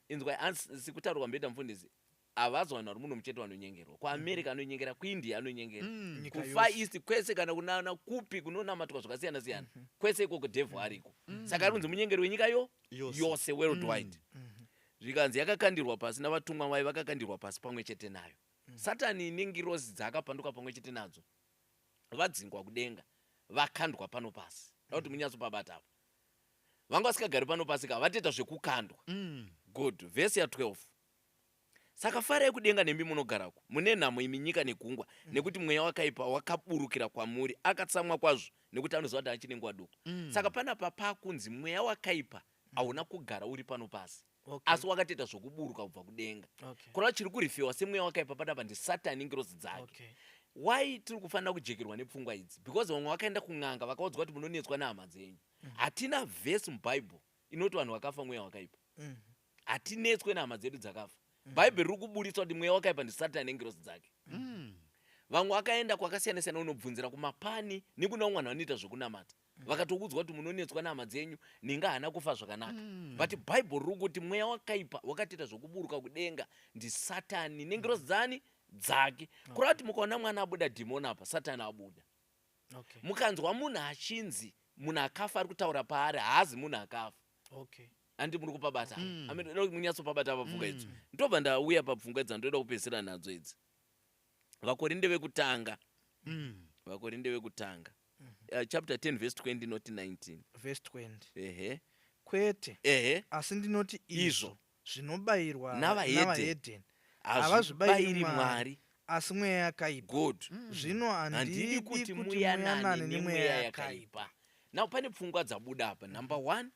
inzwai sikutaurwa mbeda mufundisi, havazi vanhu vari muno muchete vanonyengerwa. KuAmerica anonyengera, kuIndia anonyengera, Nyika kuFar yose. East kwese, kana kunana kupi kunonamatwa zvakasiyana siyana, kwese ikoko devil ariko. Saka ari kunzi munyengeri wenyika yo Yose. yose, worldwide. Zvikanzi yakakandirwa pasi, navatumwa vayo vakakandirwa pasi pamwe chete nayo. Satani nengirozi dzaakapanduka pamwe chete nadzo vadzingwa kudenga, vakandwa pano pasi. Da kuti munyatsopabata apa, vanga vasikagari pano pasi ka, vatoita zvekukandwa. Good. Vhesi ya12, "Saka farai kudenga nemi munogarako. Mune nhamo imi nyika negungwa, nekuti mweya wakaipa wakaburukira kwamuri, akatsamwa kwazvo nekuti anoziva kuti achine nguva duku." Saka panapa pakunzi mweya wakaipa hauna kugara uri pano pasi, asi wakatoita zvokuburuka kubva kudenga. Kureva chiri kurifewa semweya wakaipa panapa ndisatani, ngirozi dzake. Why tiri kufanira kujekerwa nepfungwa idzi? Because vamwe vakaenda kun'anga, vakaudzwa kuti munonetswa nehama dzenyu. Hatina vhesi mubhaibheri inoti vanhu vakafa mweya wakaipa. Hatinetswe nehama dzedu dzakafa. Bhaibheri riri kuburitsa kuti mweya wakaipa ndisatani nengirozi dzake. Vamwe vakaenda kwakasiyana siyana unobvunzira kumapani nekuna vamwe vanhu vanoita zvokunamata, vakatokuudzwa kuti munonetswa nehama dzenyu, ninga haana kufa zvakanaka. But bhaibheri riri kuti mweya wakaipa wakatoita zvokuburuka kudenga ndisatani nengirozi dzani? Dzake. Kureva kuti mukaona mwana abuda dhimoni apa, Satani abuda. Mukanzwa munhu achinzi munhu akafa ari kutaura paari, haazi munhu akafa. Handi muri kupabata? Munyatsopabata papfungwa idzo. Ndobva ndauya papfungwa dzandoda kupedzisira nadzo idzi. Vakorinde vekutanga, Vakorinde vekutanga, chapter 10 verse 20, not 19. Verse 20. Ehe. "Kwete, asi ndinoti Izvo. izvo zvinobayirwa Navahedheni. navahedheni hazvibayiri havazvibayiri Mwari, asi mweya yakaipa. Zvino Handidi handidi kuti muyanane nemweya yakaipa." Now pane pfungwa dzabuda apa. Number one,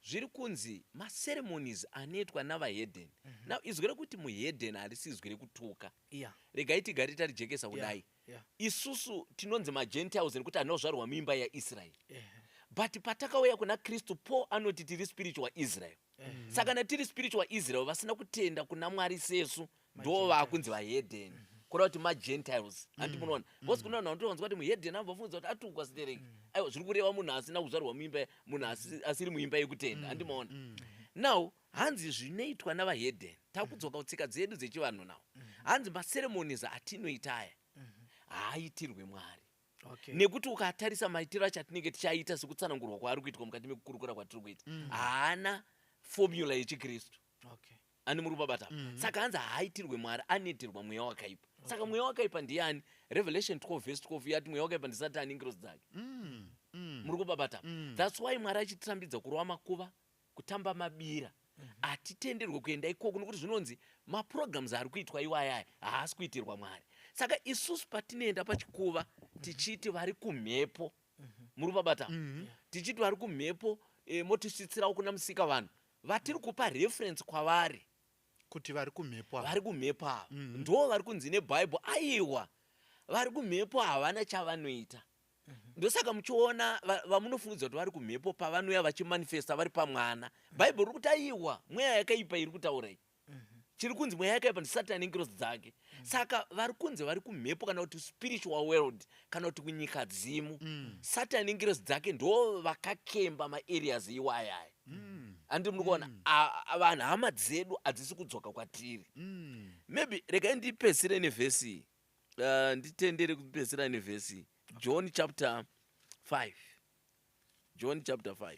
zviri kunzi maceremonies anoitwa navahedheni. Now izwi rekuti muhedheni harisi izwi rekutuka. Regai tigare tarijekesa kudai. Isusu tinonzi maGentiles nekuti handina muimba yaIsraeri, but patakauya kuna Kristu, Paul anoti tiri spiritual Israel. Saka kana tiri spiritual Israel, vasina kutenda kuna Mwari sesu ndo vakunzi vahedheni, kureva kuti maGentiles. Handi munoona? Because kuna vanhu vanotowanzwa kuti muhedheni, ambofungidza kuti atukwa sitereki. Aiwa, zviri kureva munhu asina kuzvarwa muimba, munhu asiri muimba yekutenda. Handi maona? Now hanzi zvinoitwa navahedheni, takudzoka kutsika dzedu dzechivanhu. Now hanzi maceremonies atinoita aya haaitirwe Mwari, nekuti ukatarisa maitiro acho atinenge tichaita sekutsanangurwa kwaari kuitwa mukati mekukurukura kwatiri kuita, haana formula yechikristu. Ani muri kupabata? Saka hanzi haaitirwe Mwari, anoitirwa mweya wakaipa. Saka mweya wakaipa ndiani? Revelation 12 verse 12 yati mweya wakaipa ndisatani, ngirozi dzake. Muri kupabata? That's why Mwari achitirambidza kurova makuva, kutamba mabira. Hatitenderwe kuenda ikoko, nokuti zvinonzi maprograms ari kuitwa iwayaya haasi kuitirwa Mwari. Saka isusu patinoenda pachikuva tichiti vari kumhepo, muri kupabata, tichiti vari kumhepo. Motisvitsirawo kuna Musika vanhu vatiri kupa reference kwavari. Kuti vari kumhepo ava. Vari kumhepo ava ndo vari kunzi neBhaibheri, aiwa, vari kumhepo havana chavanoita. Ndosaka muchiona vamunofungidzwa kuti vari kumhepo, pavanouya vachimanifesta vari pamwana, Bhaibheri riri kuti aiwa, mweya yakaipa iri kutaura iyi. Chiri kunzi mweya yakaipa ndiSatani nengirozi dzake. Saka vari kunzi vari kumhepo, kana kuti spiritual world, kana kuti kunyika dzimu, Satani nengirozi dzake ndo vakakemba maareas iwayaya. Handi muri kuona? Vanhu, hama dzedu hadzisi kudzoka kwatiri. Maybe regai ndipedzisire nevhesi iyi. Nditendere kupedzisira nevhesi iyi. John chapter 5, John chapter 5.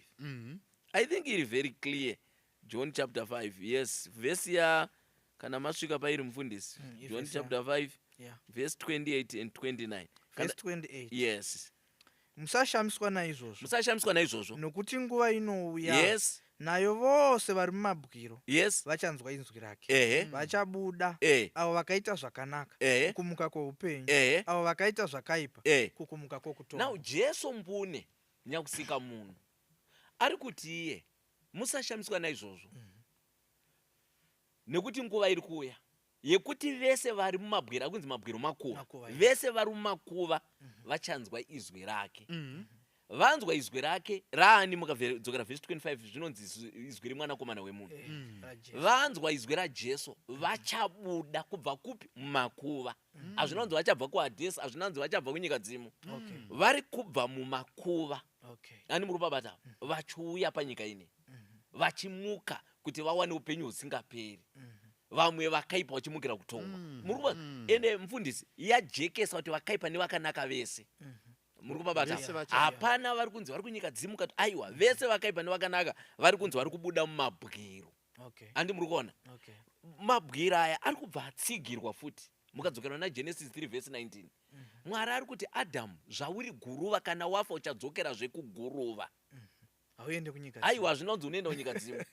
I think iri very clear. John chapter 5, yes, vhesi ya, kana masvika pairi, mufundisi. John Ivhesi ya- chapter 5, verse 28 and 29. Verse 28. Yes. Musashamiswa naizvozvo. Musashamiswa naizvozvo. Nokuti nguva inouya, nayo vose vari mumabwiro vachanzwa inzwi rake, vachabuda, avo vakaita zvakanaka kukumuka kweupenyu, avo vakaita zvakaipa kukumuka Now kwokutonga. Jesu mbune nyakusika munhu ari kuti iye, musashamiswa naizvozvo, nekuti nguva iri kuuya yekuti vese vari mumabwiro, akunzi mabwiro makuva, Makuva, yes. vese vari mumakuva vachanzwa izwi rake. Vanzwa izwi rake raani? Mukadzokera vhesi 25, zvinonzi izwi remwanakomana wemunhu. RaJesu. Vanzwa izwi raJesu, vachabuda kubva kupi? Mumakuva. Hazvinonzi vachabva kuHadhesi, hazvinonzi vachabva kunyika dzimu. Vari kubva mumakuva. Ani muri kubabata? Vachiuya panyika ine, vachimuka kuti vawane upenyu husingaperi, vamwe vakaipa vachimukira kutongwa. Muri kuba ende mufundisi yajekesa kuti vakaipa nevakanaka vese, muri kubabata? Vese Hapana vari kunzi vari kunyika dzimu kati aiwa, vese vakaipa nevakanaka vari kunzi vari kubuda mumabwiro. Handi muri kuona? Mabwiro aya ari kubva atsigirwa futi mukadzokera naGenesis 3 vhesi 19. Mwari ari kuti, "Adhamu, zvauri guruva, kana wafa uchadzokerazve kuguruva." Hauende kunyika. Aiwa, hazvinonzi unoenda kunyika dzimu,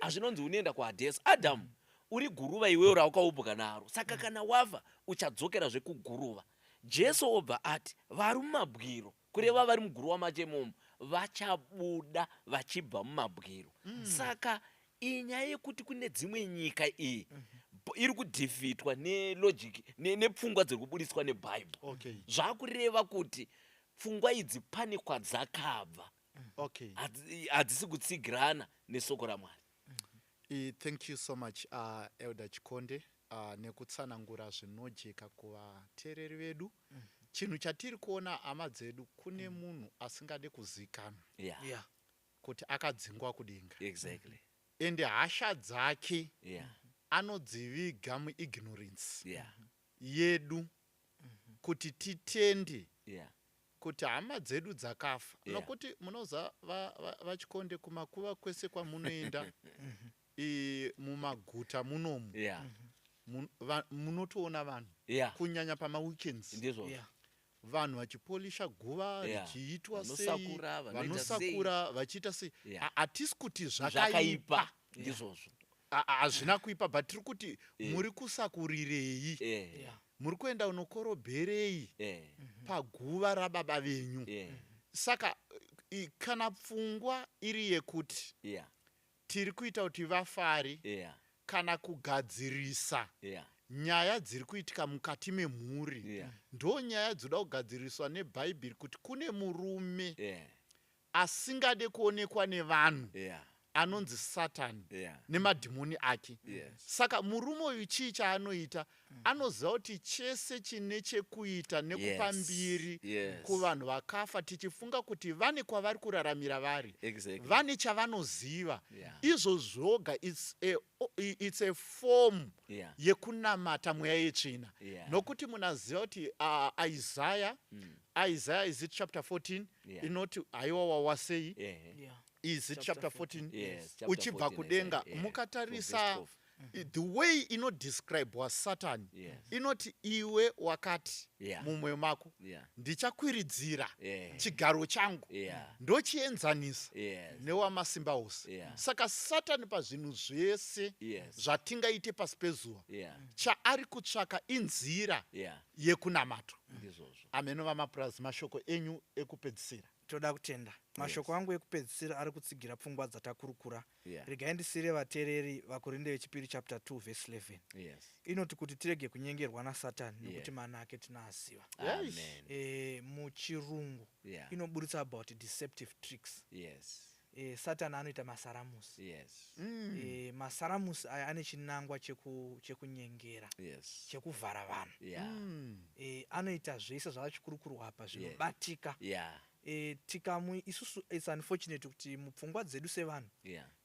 hazvinonzi unoenda kuHadhesi. Adhamu, uri guruva iwewo raukaubuka naro, saka kana wafa uchadzokerazve kuguruva. Jesu obva ati vari mumabwiro, kureva vari muguruva macho imomo, vachabuda vachibva mumabwiro. Saka inyaya yekuti kune dzimwe nyika iyi iri kudefeatwa nelogic nepfungwa dziri kubudiswa neBhaibheri. Zvakureva kuti pfungwa idzi pane kwadzakabva. Hadzisi kutsigirana nesoko raMwari. Thank you so much, Elder Chikonde, nekutsanangura zvinojeka kuvateereri vedu. Chinhu chatiri kuona, hama dzedu, kune munhu asingade kuzikanwa kuti akadzingwa kudenga, ende hasha dzake anodziviga muignorance yedu kuti titende kuti hama dzedu dzakafa. Nokuti munoziva, vaChikonde, kumakuva kwese kwamunoenda, mumaguta munomu, munotoona vanhu, kunyanya pamaweekends, Ndizvozvo. Vanhu vachipolisha guva, richiitwa sei, Vanosakura, vanoita sei. vanosakura, vachiita sei. Hatisi kuti zvakaipa. Zvakaipa. Ndizvozvo. Hazvina kuipa, but tiri kuti muri kusakurirei? Muri kuenda unokorobherei paguva rababa venyu? Saka kana pfungwa iri yekuti tiri kuita kuti vafare kana kugadzirisa nyaya dziri kuitika mukati memhuri, ndo nyaya dzoda kugadziriswa neBhaibheri kuti kune murume asingade kuonekwa nevanhu, anonzi Satani nemadhimoni ake. Saka murume uyu chii chaanoita? Anoziva kuti chese chine chekuita nekupa mbiri kuvanhu vakafa, tichifunga kuti vane kwavari kuraramira vari, vane chavanoziva, izvo zvoga it's a form yekunamata mweya yetsvina. Nokuti munaziva kuti Isaiah, Isaiah, is it chapter 14? Inoti, haiwa, wawasei. Is it chapter 14? Yes, chapter Uchibva 14, kudenga, Isaiah. Yeah. mukatarisa From verse the way inodescribwa Satani, inoti iwe wakati mumwoyo mako, "Ndichakwiridzira chigaro changu, ndochienzanisa newamasimba ose." Saka Satani pazvinhu zvese zvatingaite pasi pezuva, chaari kutsvaka inzira yekunamata. Ndizvozvo. Ndizvozvo. Ameno vamapurazi, mashoko enyu ekupedzisira. Toda kutenda. Mashoko angu ekupedzisira ari kutsigira pfungwa dzatakurukura. Regai ndisire vateereri vaKorinde vechipiri chapter 2 verse 11. Inoti kuti tirege kunyengerwa naSatani, nekuti mana ake tinoaziva. Amen. Muchirungu inoburitsa about deceptive tricks. Satani anoita masaramusi. Masaramusi aya ane chinangwa chekunyengera, chekuvhara vanhu. Anoita zvese zvavachikurukurwa apa zvinobatika. Tikamu isusu, it's unfortunate kuti mupfungwa dzedu sevanhu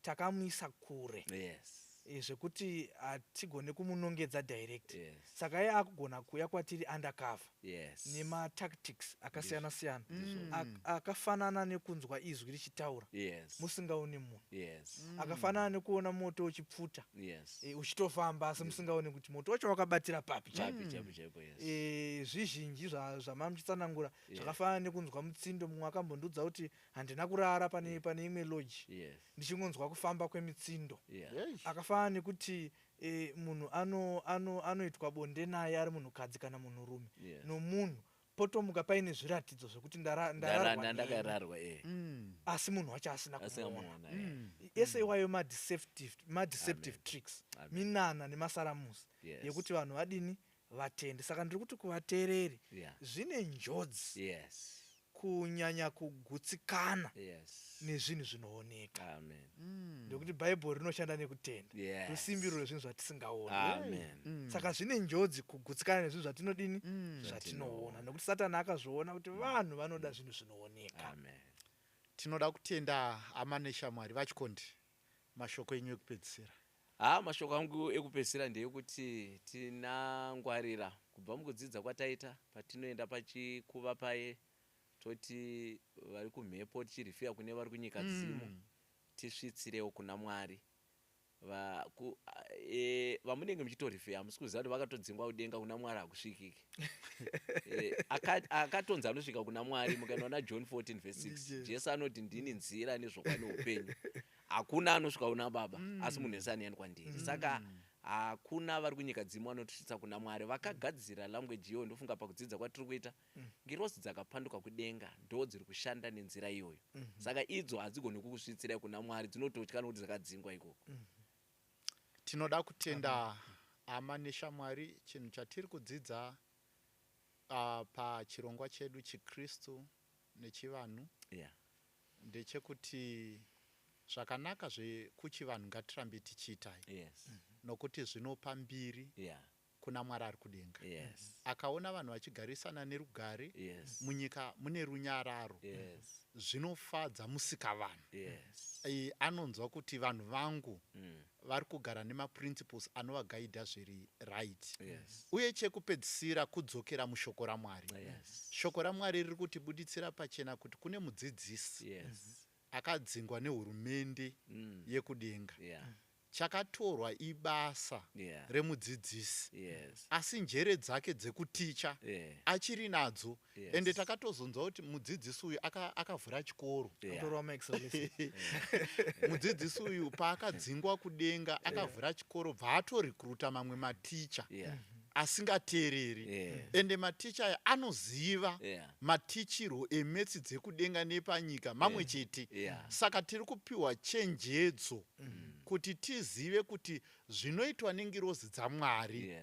takamuisa kure, zvekuti hatigone kumunongedza direct. Saka iye akugona kuuya kwatiri undercover nematactics akasiyana siyana, akafanana nekunzwa izwi richitaura musingaoni munhu, akafanana nekuona moto uchipfuta, uchitofamba asi musingaoni kuti moto wacho wakabatira papi chaipo. Papi chaipo chaipo, yes. Zvizhinji zvamamuchitsanangura zvakafanana nekunzwa mutsindo. Mumwe akambondiudza kuti handina kurara pane imwe lodge, ndichingonzwa kufamba kwemitsindo. Akafanana nekuti munhu anoitwa bonde naye, ari munhukadzi kana munhurume, nomunhu potomuka paine zviratidzo zvekuti ndararwa neni. Ndakararwa. Asi munhu wacho asina asina kumuona. Kumuona. Ese iwayo madeceptive Amen. tricks, Amen. minana nemasaramusi yekuti vanhu vadini? Vatende. Saka ndiri kuti kuvateereri, zvine njodzi kunyanya kugutsikana nezvinhu zvinooneka, Amen. nekuti Bhaibheri rinoshanda nekutenda, rusimbiro rwezvinhu zvatisingaoni. Amen. Saka zvine njodzi kugutsikana nezvinhu zvatinodini? Zvatinoona, nekuti Satani akazviona kuti vanhu vanoda zvinhu zvinooneka. Amen. Tinoda kutenda hama neshamwari. VaChikondi, mashoko enyu ekupedzisira. Ha, mashoko angu ekupedzisira ndeyekuti tinangwarira kubva mukudzidza kwataita. Patinoenda pachikuva paye, toti vari kumhepo, tichirifeya kune vari kunyika dzimu, tisvitsirewo kuna Mwari. Vamunenge muchitorifeya hamusi kuziva kuti vakatodzingwa kudenga, kuna Mwari hakusvikiki. Akatonzi anosvika kuna Mwari, mukaenda na John 14 verse 6, Yes. Jesu anoti, "Ndini nzira nezvokwadi neupenyu, hakuna anosvika kuna Baba asi munhu wese anoenda kwandiri." Saka hakuna vari kunyika dzimu vanotisvitsa kuna Mwari. Vakagadzira language iyoyo, ndofunga pakudzidza kwatiri kuita, ngirosi dzakapanduka kudenga ndo dziri kushanda nenzira iyoyo. Saka idzo hadzigoni kukusvitsirai kuna Mwari, dzinototya nokuti dzakadzingwa ikoko. Tinoda kutenda hama neshamwari. Chinhu chatiri kudzidza pachirongwa chedu chiKristu nechivanhu ndechekuti zvakanaka zvekuchivanhu ngatirambe tichiitai, nokuti zvinopa mbiri kuna Mwari ari kudenga. Akaona vanhu vachigarisana nerugare, munyika mune runyararo, zvinofadza Musikavanhu. Anonzwa kuti vanhu vangu vari kugara nemaprinciples anovagaidha zviri right. Uye chekupedzisira, kudzokera mushoko raMwari. Shoko raMwari riri kutibuditsira pachena kuti kune mudzidzisi akadzingwa nehurumende yekudenga. Chakatorwa ibasa remudzidzisi, asi njere dzake dzekuticha achiri nadzo. Ende takatozonzwa kuti mudzidzisi uyu akavhura chikoro. Kutorwa maexcellence. Mudzidzisi uyu paakadzingwa kudenga akavhura chikoro, bva atorikruta mamwe maticha asingateereri. Ende maticha aya anoziva matichirwo emaths dzekudenga nepanyika mamwe chete. Saka tiri kupiwa chenjedzo kuti tizive kuti zvinoitwa nengirozi dzaMwari,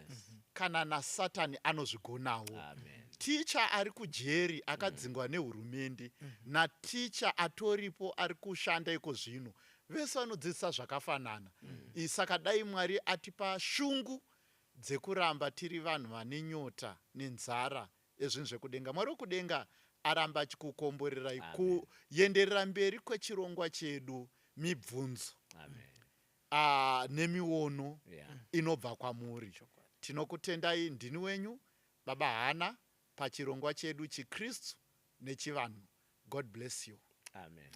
kana naSatani anozvigonawo. Amen. Ticha ari kujeri akadzingwa nehurumende naticha atoripo ari kushanda iko zvino, vese vanodzidzisa zvakafanana. Saka dai Mwari atipa shungu dzekuramba tiri vanhu vane nyota nenzara ezvinhu zvekudenga. Mwari wekudenga aramba achikukomborerai Amen. kuenderera mberi kwechirongwa chedu mibvunzo Amen. Nemiono inobva kwamuri. Tinokutendai. Ndini wenyu Baba Hana pachirongwa chedu chiKristu nechivanhu. God bless you. Amen.